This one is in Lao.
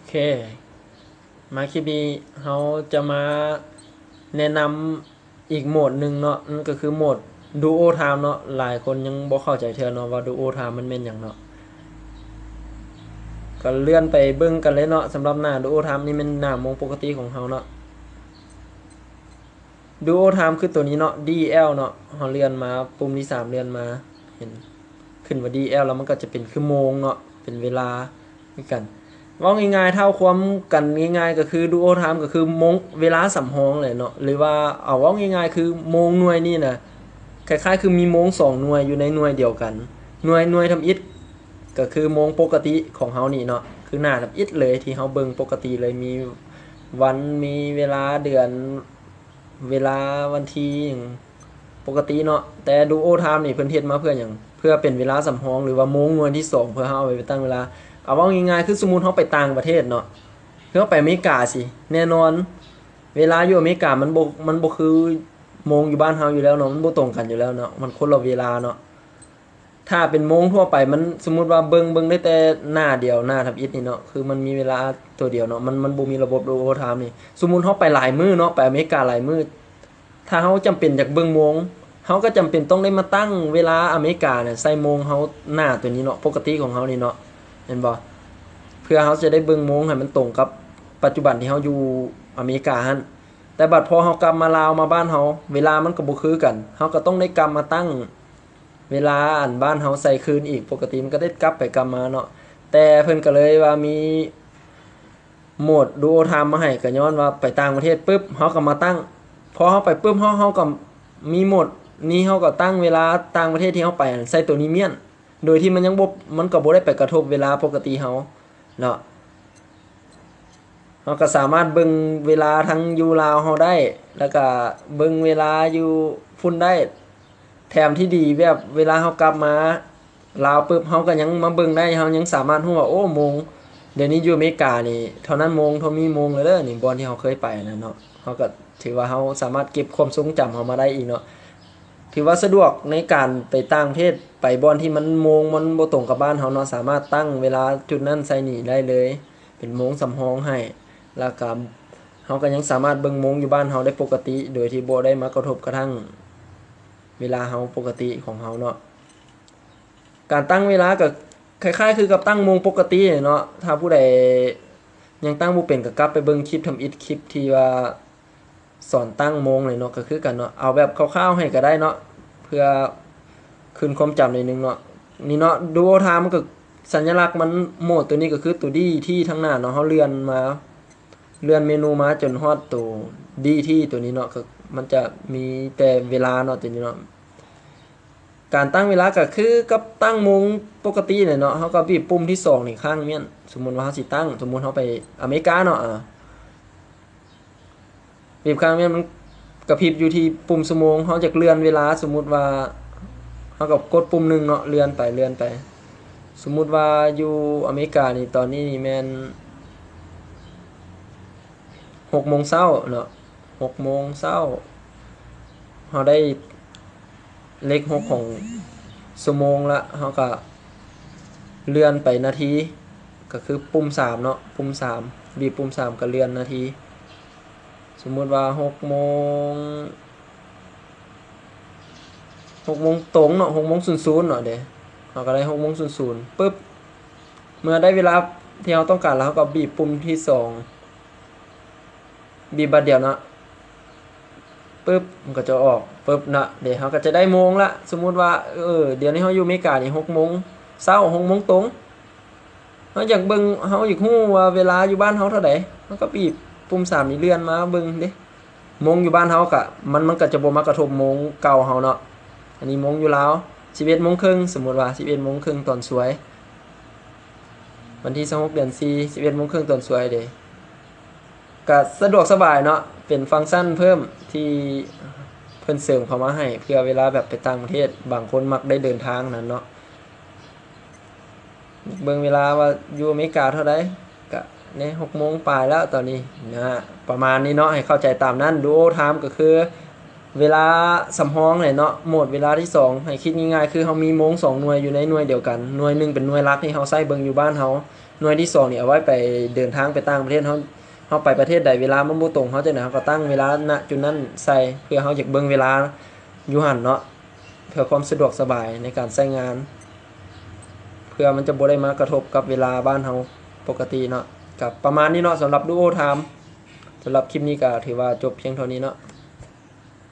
ເຄ ມາຄລິບນີ້ເຮົາຈະມາແນະນຳອີກໂໝດໜຶ່ງເນາະ, ນັ້ນກໍຄືໂໝດ Duo Time ເນາະ. ຫຼາຍຄົນຍັງບໍ່ເຂົ້າໃຈເທື່ອເນາະວ່າ Duo Time ມັນແມ່ນຫຍັງເນາະ. ກໍເລື່ອນໄປເບິ່ງກັນເລີຍເນາະ. ສຳລັບໜ້າ Duo Time ນີ້ແມ່ນໜ້າໂມງປົກກະຕິຂອງເຮົາເນາະ. Duo Time ຄືໂຕນີ້ເນາະ, ດີແອລເນາະ. ເຮົາເລື່ອນມາ ປຸ່ມທີສາມເລື່ອນມາ ເຫັນຂຶ້ນວ່າ ດີແອລ ແລ້ວມັນກໍຈະເປັນຄືໂມງເນາະ, ເປັນເວລາຄືກັນ. ເວົ້າງ່າຍໆ ເທົ່າຄວາມກັນງ່າຍໆ ກໍຄື Duo Time ກໍຄືໂມງ ເວລາສຳຮອງແຫຼະເນາະ, ຫຼືວ່າເອົາເວົ້າງ່າຍໆ ຄືໂມງໜ່ວຍນີ້ນະ ຄ້າຍໆ ຄືມີໂມງສອງໜ່ວຍຢູ່ໃນໜ່ວຍດຽວກັນ. ໜ່ວຍ ໜ່ວຍທຳອິດກໍຄືໂມງປົກກະຕິຂອງເຮົານີ້ເນາະ, ຄືໜ້າທຳອິດເລີຍທີ່ເຮົາເບິ່ງປົກກະຕິເລີຍ, ມີວັນ ມີເວລາ ເດືອນ ເວລາ ວັນທີ ຫຍັງປົກກະຕິເນາະ. ແຕ່ Duo Time ນີ້ເພິ່ນເຮັດມາເພື່ອຫຍັງ? ເພື່ອເປັນເວລາສຳຮອງ ຫຼືວ່າໂມງໜ່ວຍທີສອງ ເພື່ອເຮົາເອົາໄປຕັ້ງເວລາ. ເອົາເວົ້າງ່າຍໆ ຄືສົມມຸດເຮົາໄປຕ່າງປະເທດເນາະ, ຄືເຮົາໄປອາເມລິກາຊີ້ ແນ່ນອນ ເວລາຢູ່ອາເມລິກາມັນບໍ່ ມັນບໍ່ຄືໂມງຢູ່ບ້ານເຮົາຢູ່ແລ້ວເນາະ, ມັນບໍ່ຕົງກັນຢູ່ແລ້ວເນາະ, ມັນຄົນລະເວລາເນາະ. ຖ້າເປັນໂມງທົ່ວໄປ ມັນ ສົມມຸດວ່າເບິ່ງ ເບິ່ງໄດ້ແຕ່ໜ້າດຽວ ໜ້າທຳອິດນີ້ເນາະ, ຄືມັນມີເວລາຕົວດຽວເນາະ, ມັນ ມັນບໍ່ມີລະບົບ Duo Time ນີ້. ສົມມຸດເຮົາໄປຫຼາຍມື້ເນາະ, ໄປອາເມລິກາຫຼາຍມື້, ຖ້າເຮົາຈຳເປັນຢາກເບິ່ງໂມງ ເຮົາກໍຈຳເປັນຕ້ອງໄດ້ມາຕັ້ງເວລາອາເມລິການະ ໃສ່ໂມງເຮົາ ໜ້າຕົວນີ້ເນາະ, ປົກກະຕິຂອງເຮົານີ້ເນາະ, ແມ່ນບໍ່? ເພື່ອເຮົາຈະໄດ້ເບິ່ງໂມງໃຫ້ມັນຕົງກັບປັດຈຸບັນທີ່ເຮົາຢູ່ອາເມລິກາຫັ້ນ. ແຕ່ບັດພໍເຮົາກັບມາລາວ ມາບ້ານເຮົາ ເວລາມັນກໍບໍ່ຄືກັນ, ເຮົາກໍຕ້ອງໄດ້ກັບມາຕັ້ງ ເວລາອັນບ້ານເຮົາໃສ່ຄືນອີກ, ປົກກະຕິມັນກໍໄດ້ກັບໄປກັບມາເນາະ. ແຕ່ເພິ່ນກໍເລີຍວ່າມີໂໝດ Duo Time ມາໃຫ້, ກໍຍ້ອນວ່າໄປຕ່າງປະເທດປຶບ ເຮົາກໍມາຕັ້ງ, ພໍເຮົາໄປປຶບ ເຮົາ ເຮົາກໍມີໂໝດນີ້, ເຮົາກໍຕັ້ງເວລາຕ່າງປະເທດທີ່ເຮົາໄປໃສ່ໂຕນີ້ມ້ຽນ, ໂດຍທີ່ມັນຍັງບໍ່ ມັນກໍບໍ່ໄດ້ໄປກະທົບເວລາປົກກະຕິເຮົາເນາະ. ເຮົາກໍສາມາດເບິ່ງເວລາທັງຢູ່ລາວເຮົາໄດ້ ແລ້ວກໍເບິ່ງເວລາຢູ່ພຸ້ນໄດ້. ແຖມທີ່ດີແບບເວລາເຮົາກັບມາລາວປຶບ ເຮົາກໍຍັງມາເບິ່ງໄດ້, ເຮົາຍັງສາມາດຮູ້ວ່າ ໂອ້ ໂມງ ດຽວນີ້ຢູ່ອາເມລິການີ້ເທົ່ານັ້ນໂມງ ເທົ່ານີ້ໂມງແລ້ວເດີ ນີ້ ບ່ອນທີ່ເຮົາເຄີຍໄປນັ້ນເນາະ. ເຮົາກໍຖືວ່າເຮົາສາມາດເກັບຄວາມຊົງຈຳເຮົາມາໄດ້ອີກເນາະ. ຖືວ່າສະດວກໃນການໄປຕ່າງປະເທດ, ໄປບ່ອນທີ່ມັນໂມງມັນບໍ່ຕົງກັບບ້ານເຮົາເນາະ, ສາມາດຕັ້ງເວລາຈຸດນັ້ນໃສ່ນີ້ໄດ້ເລີຍ ເປັນໂມງສຳຮອງໃຫ້, ແລ້ວກໍເຮົາກໍຍັງສາມາດເບິ່ງໂມງຢູ່ບ້ານເຮົາໄດ້ປົກກະຕິ ໂດຍທີ່ບໍ່ໄດ້ມາກະທົບກະທັ່ງເວລາເຮົາປົກກະຕິຂອງເຮົາເນາະ. ການຕັ້ງເວລາກໍຄ້າຍໆຄືກັບຕັ້ງໂມງປົກກະຕິເນາະ. ຖ້າຜູ້ໃດຍັງຕັ້ງບໍ່ເປັນ ກໍກັບໄປເບິ່ງຄລິບທຳອິດ, ຄລິບທີ່ວ່າ ສອນຕັ້ງໂມງເລີຍເນາະ, ກໍຄືກັນເນາະ, ເອົາແບບຄ່າວໆໃຫ້ກໍໄດ້ເນາະ ເພື່ອຄືນຄວາມຈຳໜ້ອຍໜຶ່ງເນາະ. ນີ້ເນາະ Duo Time ມັນກໍ ສັນຍະລັກມັນ ໂໝດຕົວນີ້ກໍຄືຕົວ ດີ ທີ່ທາງໜ້າເນາະ, ເຮົາເລື່ອນມາ ເລື່ອນເມນູມາຈົນຮອດຕົວ ດີ ທີ່ຕົວນີ້ເນາະ, ກໍມັນຈະມີແຕ່ເວລາເນາະ ຕົວນີ້ເນາະ. ການຕັ້ງເວລາກໍຄືກັບຕັ້ງໂມງປົກກະຕິແຫຼະເນາະ, ເຮົາກໍບີບປຸ່ມທີສອງນີ້ຄ້າງມ້ຽນ. ສົມມຸດວ່າເຮົາຊິຕັ້ງ ສົມມຸດເຮົາໄປອາເມລິກາເນາະ, ອາ ບີບຄ້າງແມ່ນມັນກະພິບຢູ່ທີ່ປຸ່ມຊົ່ວໂມງ, ເຮົາຢາກເລື່ອນເວລາ, ສົມມຸດວ່າເຮົາກໍກົດປຸ່ມໜຶ່ງເນາະ, ເລື່ອນໄປ ເລື່ອນໄປ. ສົມມຸດວ່າຢູ່ອາເມລິການີ້ ຕອນນີ້ນີ້ແມ່ນຫົກໂມງເຊົ້າເນາະ, ຫົກໂມງເຊົ້າ. ເຮົາໄດ້ເລກຫົກຂອງຊົ່ວໂມງລະ, ເຮົາກະເລື່ອນໄປນາທີ, ກະຄືປຸ່ມສາມເນາະ, ປຸ່ມສາມ, ບີບປຸ່ມສາມກະເລື່ອນນາທີ. ສົມມຸດວ່າຫົກໂມງ ຫົກໂມງຕົງເນາະ, ຫົກໂມງສູນສູນເນາະເດ້, ເຮົາກະໄດ້ຫົກໂມງສູນສູນປຶບ, ເມື່ອໄດ້ເວລາທີ່ເຮົາຕ້ອງການລະ ເຮົາກະບີບປຸ່ມທີສອງ, ບີບບາດດຽວເນາະ ປຶບ ມັນກໍຈະອອກປຶບເນາະ. ເດ ເຮົາກໍຈະໄດ້ໂມງລະ. ສົມມຸດວ່າ ເອີ ດຽວນີ້ເຮົາຢູ່ເມການີ້ຫົກໂມງເຊົ້າ, ຫົກໂມງຕົງ. ເຮົາຢາກເບິ່ງ ເຮົາຢາກຮູ້ວ່າເວລາຢູ່ບ້ານເຮົາເທົ່າໃດ, ເຮົາກໍບີບປຸ່ມສາມນີ້ເລື່ອນມາເບິ່ງເດ້. ໂມງຢູ່ບ້ານເຮົາກະ ມັນ ມັນກໍຈະບໍ່ມາກະທົບໂມງເກົ່າເຮົາເນາະ. ອັນນີ້ໂມງຢູ່ລາວ ສິບເອັດໂມງເຄິ່ງ, ສົມມຸດວ່າສິບເອັດໂມງເຄິ່ງຕອນສວຍ ວັນທີຊາວຫົກ ເດືອນສີ່ ສິບເອັດໂມງເຄິ່ງຕອນສວຍເດ້. ກະສະດວກສະບາຍເນາະ, ເປັນຟັງຊັນເພີ່ມທີ່ເພິ່ນເສີມເຂົ້າມາໃຫ້ ເພື່ອເວລາແບບໄປຕ່າງປະເທດ, ບາງຄົນມັກໄດ້ເດີນທາງນັ້ນເນາະ. ເບິ່ງເວລາວ່າຢູ່ອາເມລິກາເທົ່າໃດ, ກະແນ່ ຫົກໂມງປາຍແລ້ວຕອນນີ້ນະ, ປະມານນີ້ເນາະ, ໃຫ້ເຂົ້າໃຈຕາມນັ້ນ. Duo Time ກໍຄືເວລາສຳຮອງແຫຼະເນາະ, ໂໝດເວລາທີສອງ. ໃຫ້ຄິດງ່າຍໆ ຄືເຮົາມີໂມງສອງໜ່ວຍຢູ່ໃນໜ່ວຍດຽວກັນ, ໜ່ວຍໜຶ່ງເປັນໜ່ວຍຫຼັກທີ່ເຮົາໃຊ້ເບິ່ງຢູ່ບ້ານເຮົາ, ໜ່ວຍທີສອງນີ້ເອົາໄວ້ໄປເດີນທາງໄປຕ່າງປະເທດ ເຮົາ ເຮົາໄປປະເທດໃດເວລາມັນບໍ່ຕົງເຮົາຈັ່ງໃດ ເຮົາກໍຕັ້ງເວລາ ນະ ຈຸດນັ້ນໃສ່ ເພື່ອເຮົາຢາກເບິ່ງເວລາຢູ່ຫັ້ນເນາະ ເພື່ອຄວາມສະດວກສະບາຍໃນການໃຊ້ງານ ເພື່ອມັນຈະບໍ່ໄດ້ມາກະທົບກັບເວລາບ້ານເຮົາປົກກະຕິເນາະ. ກໍປະມານນີ້ເນາະ ສຳລັບ Duo Time. ສຳລັບຄລິບນີ້ກໍຖືວ່າຈົບພຽງເທົ່ານີ້ເນາະ.